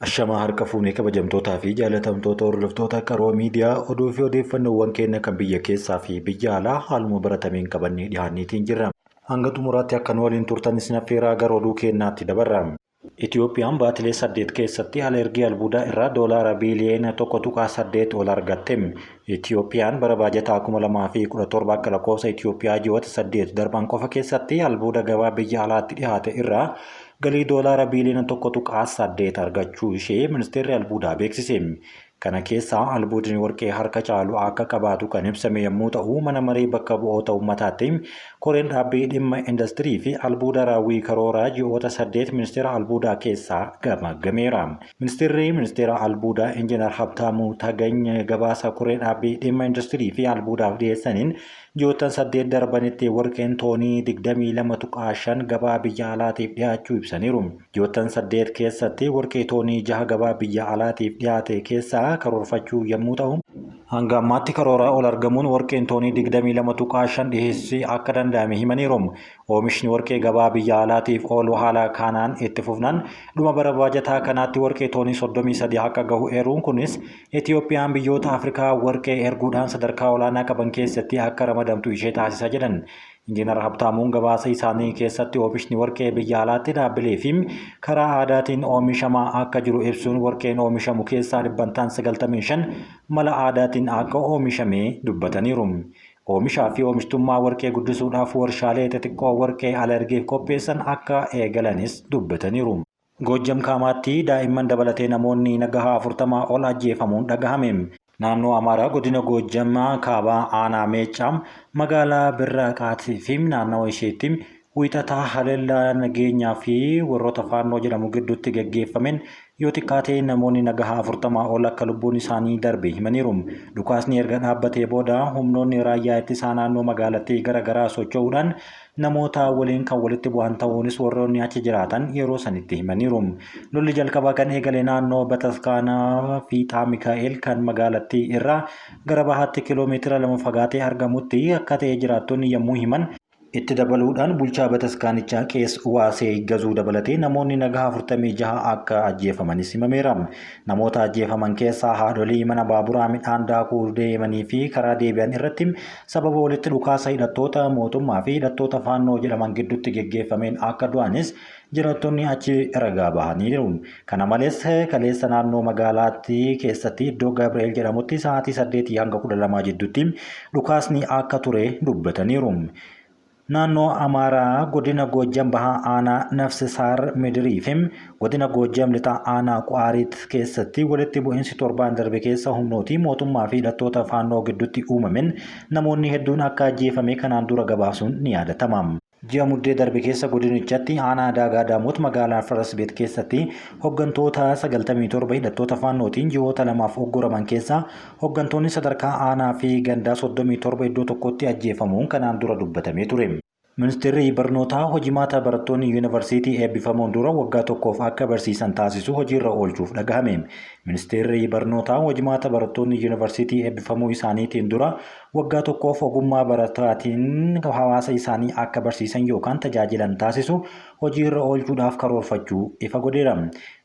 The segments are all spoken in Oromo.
Ashamaa harka fuunee kabajamtootaa fi jaalatamtoota hordoftoota Qaroo Miidiyaa oduu fi odeeffannoowwan keenya kan biyya keessaa fi biyya alaa haaluma baratameen qabannee dhiyaanneetiin jirra. Hanga xumuraatti akka nu waliin turtan isin affeeraa gara oduu keenyaatti dabarra. Itiyoophiyaan baatilee 8 keessatti alergii albuudaa irraa doolaara biiliyoona 1.8 ol argatte. Itiyoophiyaan bara baajataa 2017 akka lakkoofsa Itiyoophiyaa ji'oota 8 darban qofa keessatti albuuda gabaa biyya alaatti dhiyaate irraa galii doolaara biiliyoona 1.8 argachuu ishee ministeerri albuudaa beeksise. Kana keessaa albuudni warqee harka caalu akka qabaatu kan ibsame yommuu ta'u, mana maree bakka bu'oota uummataatti koreen dhaabbii dhimma indastirii fi albuuda raawwii karooraa ji'oota 8 ministeera albuudaa keessaa gamaaggameera. Ministeerri ministeera albuudaa Injiinar Habtaamuu Tagany gabaasa koree dhaabbii dhimma indastirii fi albuudaaf dhiyeessaniin ji'oottan 8 darbanitti warqeen toonii 22.5 gabaa biyya alaatiif dhiyaachuu ibsaniiru. Ji'oottan 8 keessatti warqee toonii 6 gabaa biyya alaatiif dhiyaate keessaa karoorfachuu yommuu ta'u, hanga ammaatti karooraa ol argamuun warqeen toonii 22.5 dhiheessii akka danda'ame himaniiru. Oomishni warqee gabaa biyya alaatiif oolu haala kanaan itti fufnaan dhuma bara baajataa kanaatti warqee toonii 33 akka gahu eeruun kunis Itiyoophiyaan biyyoota Afrikaa warqee erguudhaan sadarkaa olaanaa qaban keessatti akka ramadamtu ishee taasisa jedhan. Injiinar Habtaamuun gabaasa isaanii keessatti oomishni warqee biyya alaatti dhaabbilee fi karaa aadaatiin oomishamaa akka jiru ibsuun warqeen oomishamu keessaa dhibbantaan 95 mala aadaatiin akka oomishame dubbataniiru. Oomishaa fi oomishtummaa warqee guddisuudhaaf warshaalee xixiqqoo warqee alergiif qopheessan akka eegalanis dubbataniiru. Goojjam Kaamaatti daa'imman dabalatee namoonni nagahaa 40 ol ajjeefamuun dhagahame. Naannoo Amaaraa godina Goojjam Kaabaa aanaa Meeccaa magaalaa Birraaqaatii fi naannawa isheetti Wiixata haleellaa nageenyaa fi warroota Faannoo jedhamu gidduutti gaggeeffameen yoo xiqqaate namoonni nagahaa 40 ol akka lubbuun isaanii darbe himaniiru. Dhukaasni erga dhaabbatee booda humnoonni raayyaa ittisaa naannoo magaalattii gara garaa socho'uudhaan namoota waliin kan walitti bu'an ta'uunis warroonni achi jiraatan yeroo sanitti himaniiru. Lolli jalqaba kan eegale naannoo Bataskaana Fiixaa Mikaa'el kan magaalattii irraa gara bahaatti kiiloomeetira 2 fagaatee argamutti akka ta'e jiraattonni yommuu himan, Itti dabaluudhaan bulchaa bataskaanichaa Qees Waasee Iggazuu dabalatee namoonni nagaa 46 akka ajjeefamanis himameera. Namoota ajjeefaman keessaa haadholii mana baaburaa midhaan daakuu deemanii fi karaa deebi'an irratti sababa walitti dhukaasa hidhattoota mootummaa fi hidhattoota Faannoo jedhaman gidduutti geggeeffameen akka du'anis jiraattonni achi ragaa bahaniiru. Kana malees kaleessa naannoo magaalaatti keessatti iddoo Gabri'eel jedhamutti sa'aatii 8 hanga 12 jidduutti dhukaasni akka ture dubbataniiru. Naannoo Amaaraa godina Goojjam Bahaa aanaa Nafsisaar Midirii fi godina Goojjam Lixaa aanaa Quwaariit keessatti walitti bu'insi torbaan darbe keessa humnootii mootummaa fi hidhattoota Faannoo gidduutti uumameen namoonni hedduun akka ajjeefame kanaan dura gabaasuun ni yaadatama. Ji'a Muddee darbe keessa godinichatti aanaa Daagaa Daamot magaalaa Farasbeet keessatti hoggantoota 97 hidhattoota Faannootiin ji'oota lamaaf ugguuraman keessaa hoggantoonni sadarkaa aanaa fi gandaa 37 iddoo tokkotti ajjeefamuun kanaan dura dubbatamee ture. Ministeerri Barnootaa hojimaata barattoonni yuunivarsiitii eebbifamuun dura waggaa tokkoof akka barsiisan taasisu hojiirra oolchuuf dhagahame. Ministeerri Barnootaa hojimaata barattoonni yuunivarsiitii eebbifamuu isaaniitiin dura waggaa tokkoof ogummaa barataatiin hawaasa isaanii akka barsiisan yookaan tajaajilan taasisu hojiirra oolchuudhaaf karoorfachuu ifa godheera.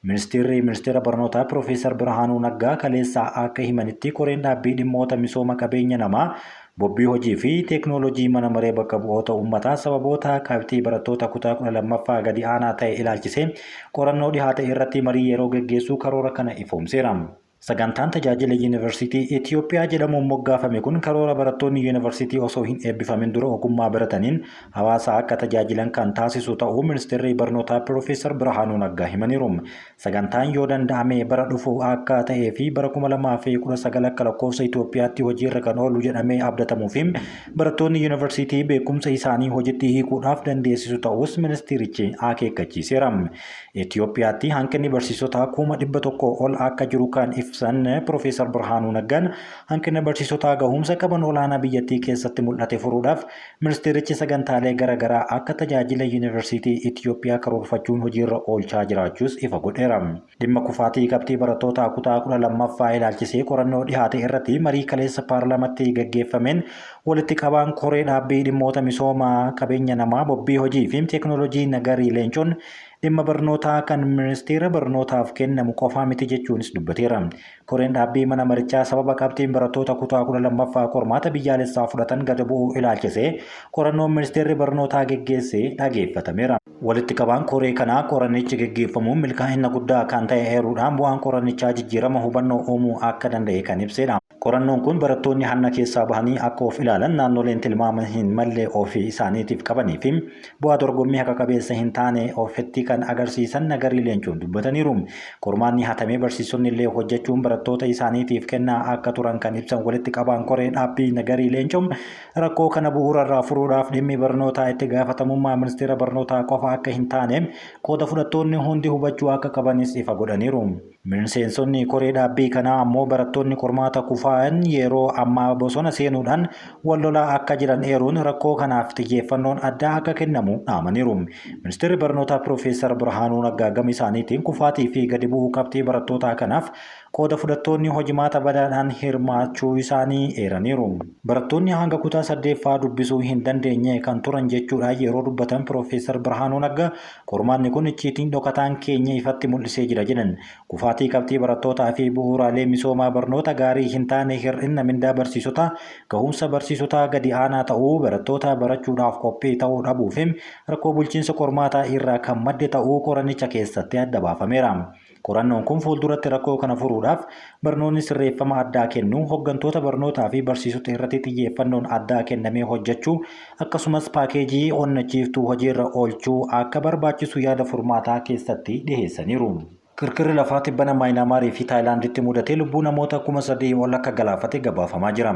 Ministeerri Ministeera Barnootaa Piroofeesar Birhaanuu Naggaa kaleessa akka himanitti koreen dhaabbii dhimmoota misooma qabeenya namaa bobbii hojii fi teeknooloojii mana maree bakka bu'oota uummataa sababoota qabxii barattoota kutaa 12ffaa gadi aanaa ta'e ilaalchisee qorannoo dhihaate irratti marii yeroo geggeessuu karoora kana ifoomseera. Sagantaan tajaajila Yuunivarsiitii Itiyoophiyaa jedhamuun moggaafame kun karoora barattoonni yuunivarsiitii osoo hin eebbifamin dura ogummaa barataniin hawaasa akka tajaajilan kan taasisu ta'uu Ministeerri Barnootaa Piroofeesar Birhaanuu Naggaa himaniiru. Sagantaan yoo danda'ame bara dhufu akka ta'ee fi bara 2019 akka lakkoofsa Itiyoophiyaatti hojiirra kan oolu jedhamee abdatamuu fi barattoonni yuunivarsiitii beekumsa isaanii hojitti hiikuudhaaf dandeessisu ta'uus ministeerichi akeekkachiiseera. Itiyoophiyaatti hanqinni barsiisotaa 100,000 ol akka jiru kan ibsan Piroofeesar Birhaanuu Naggaan hanqina barsiisotaa gahumsa qaban olaanaa biyyattii keessatti mul'ate furuudhaaf ministeerichi sagantaalee gara garaa akka tajaajila yuunivarsiitii Itiyoophiyaa karoorfachuun hojiirra oolchaa jiraachuus ifa godheera. Dhimma kufaatii qabxii barattootaa kutaa 12ffaa ilaalchisee qorannoo dhihaate irratti marii kaleessa paarlaamatti gaggeeffameen Walitti qabaan koree dhaabbii dhimmoota misooma qabeenya namaa, bobbii hojii fi teeknooloojii Nagarii Leencoon dhimma barnootaa kan ministeera barnootaaf kennamu qofaa miti jechuunis dubbateera. Koreen dhaabbii mana marichaa sababa qabxiin barattoota kutaa 12ffaa qormaata biyyaalessaa fudhatan gad bu'uu ilaalchisee qorannoon ministeerri barnootaa geggeesse dhageeffatameera. Walitti qabaan koree kanaa qorannichi geggeeffamuun milkaa'ina guddaa kan ta'e eeruudhaan bu'aan qorannichaa jijjiirama hubannoo uumuu akka danda'e kan ibsedha. Qorannoon kun barattoonni hanna keessaa bahanii akka of ilaalan, naannoleen tilmaama hin malle ofii isaaniitiif qabanii fi bu'aa dorgommii haqa qabeessa hin taane ofitti kan agarsiisan Nagarii Leencoon dubbataniiru. Qormaanni hatamee barsiisonni illee hojjechuun barattoota isaaniitiif kennaa akka turan kan ibsan walitti qabaan koree dhaabbii Nagarii Leencoo, rakkoo kana bu'uurarraa furuudhaaf dhimmi barnootaa itti gaafatamummaa ministeera barnootaa qofa akka hin taane qooda fudhattoonni hundi hubachuu akka qabanis ifa godhaniiru. Miseensonni koree dhaabbii kanaa ammoo barattoonni qormaata kufaan yeroo ammaa bosona seenuudhaan wal lolaa akka jiran eeruun rakkoo kanaaf xiyyeeffannoon addaa akka kennamu dhaamaniiru. Ministeerri barnootaa Piroofeesar Birhaanuu Naggaa gama isaaniitiin kufaatii fi gadi bu'uu qabxii barattootaa kanaaf qooda fudhattoonni hojimaata badaadhaan hirmaachuu isaanii eeraniiru. Barattoonni hanga kutaa saddeeffaa dubbisuu hin dandeenye kan turan jechuudhaan yeroo dubbatan Piroofeesar Birhaanuu Naggaa, qormaanni kun icciitiin dhokataan keenya ifatti mul'isee jira jedhan. Kufaatii qabxii barattootaa fi bu'uuraalee misoomaa barnoota gaarii hin taane, hir'ina mindaa barsiisotaa, gahumsa barsiisotaa gadi aanaa ta'uu, barattoota barachuudhaaf qophii ta'uu dhabuu fi rakkoo bulchiinsa qormaataa irraa kan madde ta'uu qorannicha keessatti adda baafameera. Qorannoon kun fuulduratti rakkoo kana furuudhaaf barnoonni sirreeffama addaa kennuu, hoggantoota barnootaa fi barsiisota irratti xiyyeeffannoon addaa kennamee hojjechuu, akkasumas paakeejii onnachiiftuu hojiirra oolchuu akka barbaachisu yaada furmaataa keessatti dhiheessaniiru. Kirkirri lafaa tibbana Maayinaamaarii fi Taayilaanditti mudate lubbuu namoota 3,000 ol akka galaafate gabaafamaa jira.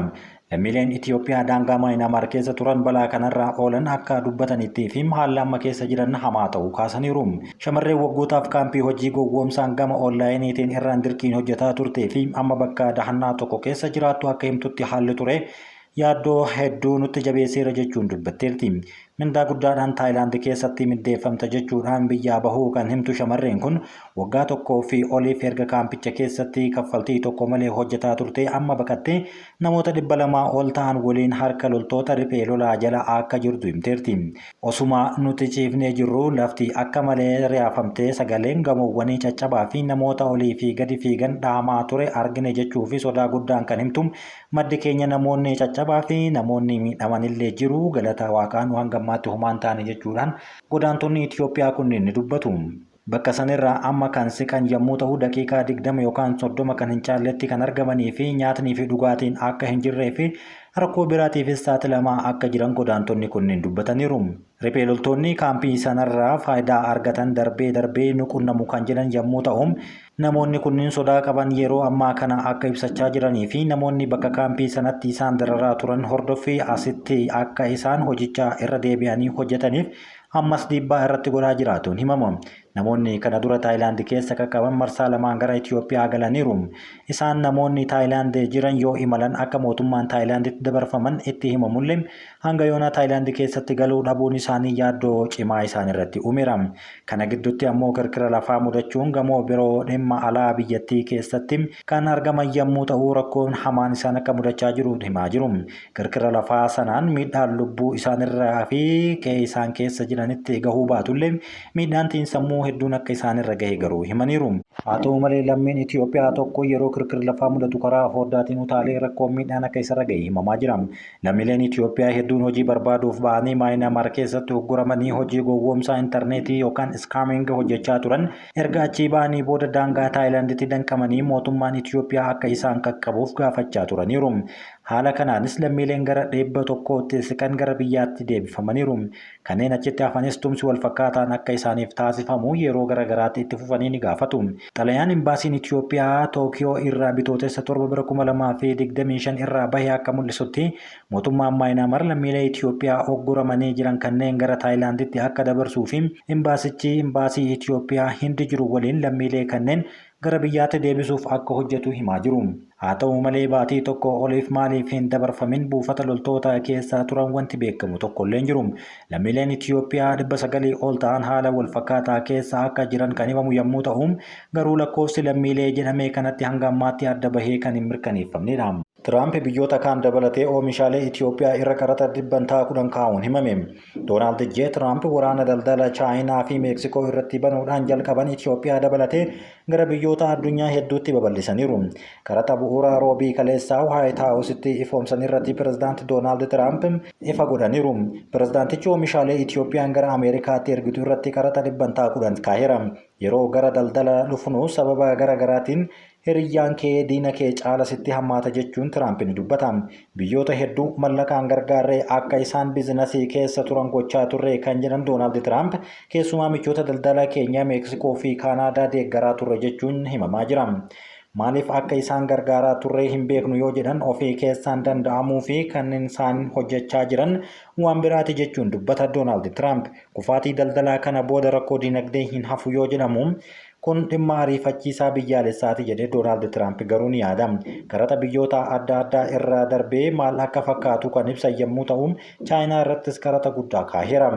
Lammiileen Itiyoophiyaa daangaa Maayinaamaar keessa turan balaa kanarraa oolan akka dubbatanitti fi haalli amma keessa jiran hamaa ta'uu kaasaniiru. Shamarreen waggootaaf kaampii hojii gowwoomsaan gama onlaayiniitiin irraan dirqiin hojjetaa turtee fi amma bakka dahannaa tokko keessa jiraattu akka himtutti, haalli ture yaaddoo hedduu nutti jabeesseera jechuun dubbatteerti. Mindaa guddaadhaan Taayilaand keessatti mindeeffamta jechuudhaan biyyaa bahuu kan himtu shamarreen kun, waggaa tokkoo fi oliif erga kaampicha keessatti kaffaltii tokko malee hojjetaa turtee amma baqattee namoota 200 ol ta'an waliin harka loltoota riphee lolaa jala akka jirtu himteerti. Osuma nuti ciifnee jirru lafti akka malee riyaafamtee, sagaleen gamoowwanii caccabaa fi namoota olii fi gadi fiigan dhahamaa ture argine jechuu fi sodaa guddaan kan himtu maddi keenya, namoonni caccabaa fi namoonni miidhamanillee jiru, galata waaqaa nu hanga ammaatti homaa hin taane jechuudhaan godaantonni Itiyoophiyaa kunneen ni dubbatu. Bakka sanirraa amma kan siqan yommuu ta'u, daqiiqaa 20 yookaan 30 kan hin caalletti kan argamanii fi nyaatnii fi dhugaatiin akka hin jirree fi rakkoo biraatiifis saaxilamaa akka jiran godaantonni kunneen dubbataniiru. Riphee loltoonni kaampii sanarraa faayidaa argatan darbee darbee nu qunnamu kan jedhan yommuu ta'u, namoonni kunniin sodaa qaban yeroo ammaa kana akka ibsachaa jiranii fi namoonni bakka kaampii sanatti isaan dararaa turan hordoffii asitti akka isaan hojicha irra deebi'anii hojjetaniif ammas dhiibbaa irratti godhaa jiraatuun himama. Namoonni kana dura Taayilaand keessa qaqqaban marsaa lamaan gara Itiyoophiyaa galaniiru. Isaan namoonni Taayilaand jiran yoo imalan akka mootummaan Taayilaanditti dabarfaman itti himamullee hanga yoonaa Taayilaand keessatti galuu dhabuun isaanii yaaddoo cimaa isaan irratti uumeera. Kana gidduutti ammoo kirkira lafaa mudachuun gamoo biroo dhimma alaa biyyattii keessatti kan argaman yammuu ta'u, rakkoon hamaan isaan akka mudachaa jiru himaa jiru. Kirkira lafaa sanaan miidhaan lubbuu isaanirraa fi qe'ee isaan keessa jiranitti gahuu baatullee miidhaan xiinsammuu hedduun akka isaanirra gahe garuu himaniiru. Haa ta'u malee, lammiin Itiyoophiyaa tokko yeroo kirkirri lafaa mudatu karaa foddaatiin utaalee rakkoon miidhaan akka isarra gahe himamaa jira. Lammiileen Itiyoophiyaa hedduun hojii barbaaduuf ba'anii Maayinaamaar keessatti ugguramanii hojii gowwoomsaa intarneetii yookaan scamming hojjechaa turan erga achii ba'anii booda daangaa Taayilaanditti danqamanii mootummaan Itiyoophiyaa akka isaan qaqqabuuf gaafachaa turaniiru. Haala kanaanis lammiileen gara 100tti siqan gara biyyaatti deebifamaniiru. Kanneen achitti hafanis tumsi walfakkaataan akka isaaniif taasifamu yeroo gara garaatti itti fufanii ni gaafatu. Xalayaan Imbaasiin Itiyoophiyaa Tookiyoo irraa Bitootessa 7 bara 2025 irraa bahe akka mul'isutti, mootummaan Maayinaamar lammiilee Itiyoophiyaa ugguramanii jiran kanneen gara Taayilaanditti akka dabarsuu fi imbaasichi Imbaasii Itiyoophiyaa Hindi jiru waliin lammiilee kanneen gara biyyaatti deebisuuf akka hojjetu himaa jiru. Haa ta'u malee baatii tokko oliif maaliif hin dabarfamin buufata loltoota keessa turan wanti beekamu tokkollee hin jiru. Lammiileen Itiyoophiyaa 900 ol ta'an haala walfakkaataa keessa akka jiran kan himamu yommuu ta'u, garuu lakkoofsi lammiilee jedhame kanatti hanga ammaatti adda bahee kan hin mirkaneeffamnedha. Tiraamp biyyoota kaan dabalatee oomishaalee Itiyoophiyaa irra qaraxa dhibbantaa 10 kaa'uun himame. Doonaald J. Tiraamp waraana daldala Chaayinaa fi Meeksikoo irratti banuudhaan jalqaban Itiyoophiyaa dabalatee gara biyyoota addunyaa hedduutti babal'isaniiru. Qaraxa bu'uuraa Roobii kaleessaa Waayit Haawusitti ifoomsan irratti Pirezidaanti Doonaald Tiraamp ifa godhaniiru. Pirezidaantichi oomishaalee Itiyoophiyaan gara Ameerikaatti ergitu irratti qaraxa dhibbantaa 10 kaaheera. Yeroo gara daldala dhufnu sababa gara garaatiin hiriyyaan kee diina kee caala sitti hammaata jechuun Tiraamp ni dubbata. Biyyoota hedduu mallaqaan gargaarree akka isaan biizinasii keessa turan gochaa turre kan jedhan Doonaald Tiraamp keessumaa michoota daldala keenya Meeksikoo fi Kaanaadaa deeggaraa turre jechuun himamaa jira. Maaliif akka isaan gargaaraa turre hin beeknu yoo jedhan ofii keessaan danda'amuu fi kan isaan hojjechaa jiran waan biraati jechuun dubbata Doonaald Tiraamp. Kufaatii daldalaa kana booda rakkoo dinagdee hin hafu yoo jedhamu kun dhimma ariifachiisaa biyyaalessaati jedhee Doonaald Tiraamp garuu ni yaada. Qaraxa biyyoota adda addaa irra darbee maal akka fakkaatu kan ibsan yommuu ta'u, Chaayinaa irrattis qaraxa guddaa kaaheera.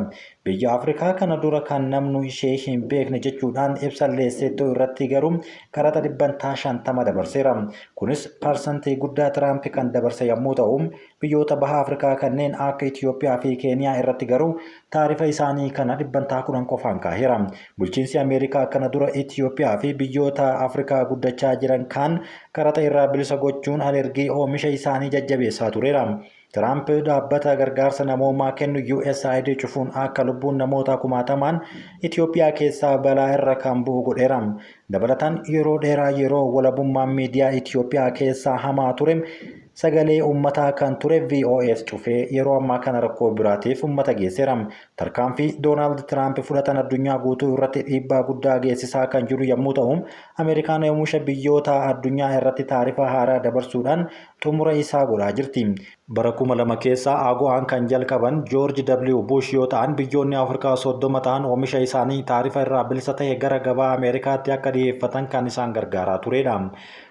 Biyya Afrikaa kana dura kan namnu ishee hin beekne jechuudhaan ibsa Leesseettoo irratti garuu qaraxa dhibbantaa 50 dabarseera. Kunis parsantii guddaa Tiraamp kan dabarse yommuu ta'u, biyyoota baha Afrikaa kanneen akka Itiyoophiyaa fi Keeniyaa irratti garuu taarifa isaanii kana dhibbantaa 10 qofaan kaaheera. Bulchiinsi Ameerikaa kana dura Itiyoophiyaa fi biyyoota Afrikaa guddachaa jiran kaan qaraxa irraa bilisa gochuun alergii oomisha isaanii jajjabeessaa tureera. Tiraamp dhaabbata gargaarsa namoomaa kennu USAID cufuun akka lubbuun namoota kumaatamaan Itiyoophiyaa keessaa balaa irra kan bu'u godheera. Dabalataan yeroo dheeraa yeroo walabummaan miidiyaa Itiyoophiyaa keessaa hamaa ture sagalee uummataa kan ture VOS cufee yeroo ammaa kana rakkoo biraatiif uummata geesseera. Tarkaanfii Doonaald Tiraamp fudhatan addunyaa guutuu irratti dhiibbaa guddaa geessisaa kan jiru yommuu ta'u, Ameerikaan oomisha biyyoota addunyaa irratti taarifa haaraa dabarsuudhaan xumura isaa godhaa jirti. Bara 2000 keessa AGOA'n kan jalqaban Joorji W. Bush yoo ta'an biyyoonni Afrikaa 30 ta'an oomisha isaanii taarifa irraa bilisa ta'e gara gabaa Ameerikaatti akka dhiyeeffatan kan isaan gargaaraa turedha.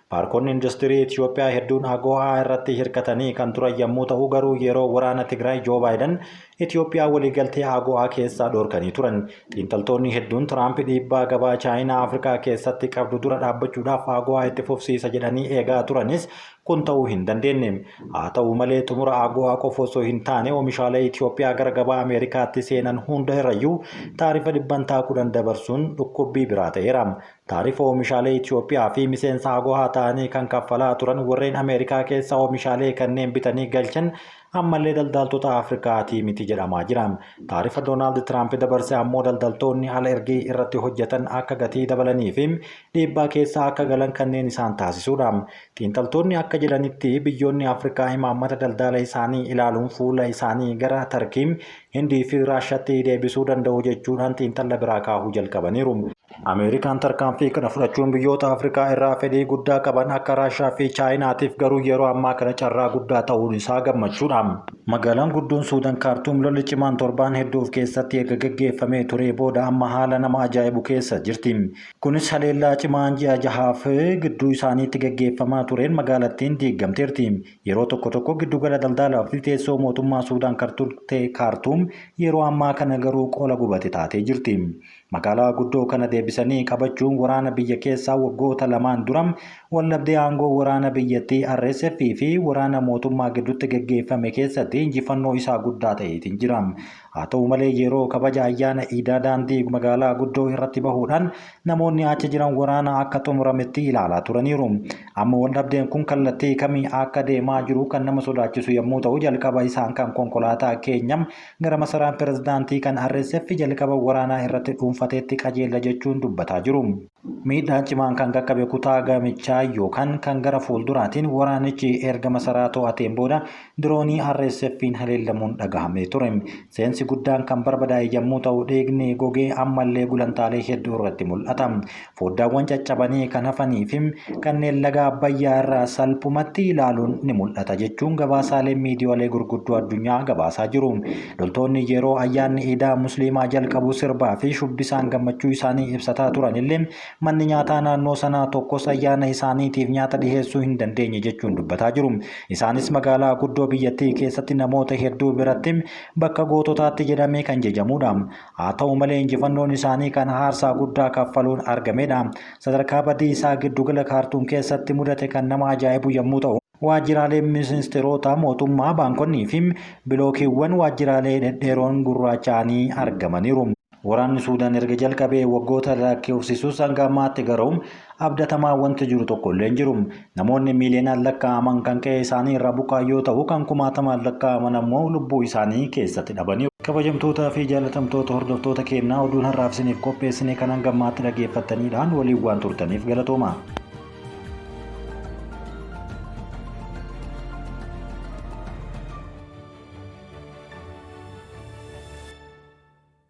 Paarkonni industirii Itiyoophiyaa hedduun AGOA irratti hirkatanii kan turan yommuu ta'u garuu yeroo waraana Tigraay Joo Baayiden Itiyoophiyaa waliigaltee AGOA keessaa dhorkanii turan. Xiinxaltoonni hedduun Tiraamp dhiibbaa gabaa Chaayinaa Afrikaa keessatti qabdu dura dhaabbachuudhaaf AGOA itti fufsiisa jedhanii eegaa turanis kun ta'uu hin dandeenye. Haa ta'u malee xumura AGOA qofa osoo hin taane oomishaalee Itiyoophiyaa gara gabaa Ameerikaatti seenan hunda irrayyuu taarifa dhibbantaa 10 dabarsuun dhukkubbii biraa ta'eera. Taarifa oomishaalee Itiyoophiyaa fi miseensa AGOA ta'anii kan kaffalaa turan warreen Ameerikaa keessa oomishaalee kanneen bitanii galchan ammallee daldaltoota Afrikaatii miti jedhamaa jira. Taarifa Doonaald Tiraamp dabarse ammoo daldaltoonni ala ergii irratti hojjetan akka gatii dabalanii fi dhiibbaa keessa akka galan kanneen isaan taasisuudha. Xiinxaltoonni akka jedhanitti biyyoonni Afrikaa imaammata daldala isaanii ilaaluun fuula isaanii gara Tarkii, Hindii fi Raashaatti deebisuu danda'u jechuudhaan xiinxalla biraa kaahuu jalqabaniiru. Ameerikaan tarkaanfii kana fudhachuun biyyoota Afrikaa irraa fedhii guddaa qaban akka Raashaa fi Chaayinaatiif garuu yeroo ammaa kana carraa guddaa ta'uun isaa gammachuudha. Magaalaan guddoon Suudaan Kaartuum lolli cimaan torbaan hedduuf keessatti erga gaggeeffamee turee booda amma haala nama ajaa'ibu keessa jirti. Kunis haleellaa cimaan ji'a jahaaf gidduu isaaniitti gaggeeffamaa tureen magaalattiin diigamteerti. Yeroo tokko tokko giddugala daldalaa fi teessoo mootummaa Suudaan kan turte Kaartuum yeroo ammaa kana garuu qola gubate taatee jirti. Magaalaa guddoo kana deebisanii qabachuun waraana biyya keessaa waggoota lamaan dura waldhabdee aangoo waraana biyyattii RSF fi waraana mootummaa gidduutti gaggeeffame keessatti injifannoo isaa guddaa ta'eetiin jira. Haa ta'u malee yeroo kabaja ayyaana Iidaa daandii magaalaa guddoo irratti bahuudhaan namoonni achi jiran waraana akka xumurametti ilaalaa turaniiru. Amma waldhabdeen kun kallattii kamii akka deemaa jiru kan nama sodaachisu yommuu ta'u jalqaba isaan kan konkolaataa keenya gara masaraa pirezidaantii kan RSF jalqaba waraanaa irratti dhuunfateetti qajeella jechuun dubbataa jiru. Miidhaa cimaan kan qaqqabe kutaa gamichaa yookaan kan gara fuulduraatiin waraanichi erga masaraa to'ateen booda diroonii RSF'n haleellamuun dhagahamee ture. Seensi guddaan kan barbadaa'e yommuu ta'u dhiigni gogee ammallee gulantaalee hedduu irratti mul'ata. Foddaawwan caccabanii kan hafanii fi kanneen laga Abbayyaa irraa salphumatti ilaaluun ni mul'ata jechuun gabaasaaleen miidiyaalee gurguddoo addunyaa gabaasaa jiru. Loltoonni yeroo ayyaanni Iidaa Musliimaa jalqabu sirbaa fi shubbisaan gammachuu isaanii ibsataa turanillee Manni nyaataa naannoo sanaa tokkos ayyaana isaaniitiif nyaata dhiheessuu hin dandeenye jechuun dubbataa jiru. Isaanis magaalaa guddoo biyyattii keessatti namoota hedduu biratti bakka goototaatti jedhamee kan jajamudha. Haa ta'u malee injifannoon isaanii kan aarsaa guddaa kaffaluun argamedha. Sadarkaa badii isaa giddugala Kaartuum keessatti mudate kan nama ajaa'ibu yommuu ta'u, waajjiraaleen ministeerota mootummaa, baankonnii fi bilookiiwwan waajjiraalee dhedheeroon gurraacha'anii argamaniiru. Waraanni Suudaan erga jalqabee waggoota lakkoofsisus hanga ammaatti garuu abdatamaa wanti jiru tokko illee hin jiru. Namoonni miiliyoonaan lakkaa'aman kan qe'ee isaanii irraa buqqa'an yoo ta'u, kan kumaatamaan lakkaa'aman ammoo lubbuu isaanii keessatti dhabaniiru. Kabajamtootaa fi jaalatamtoota hordoftoota keennaa, oduun har'aaf isiniif qopheessine kan hanga ammaatti dhaggeeffattaniidhaan waliin waan turtaniif galatooma.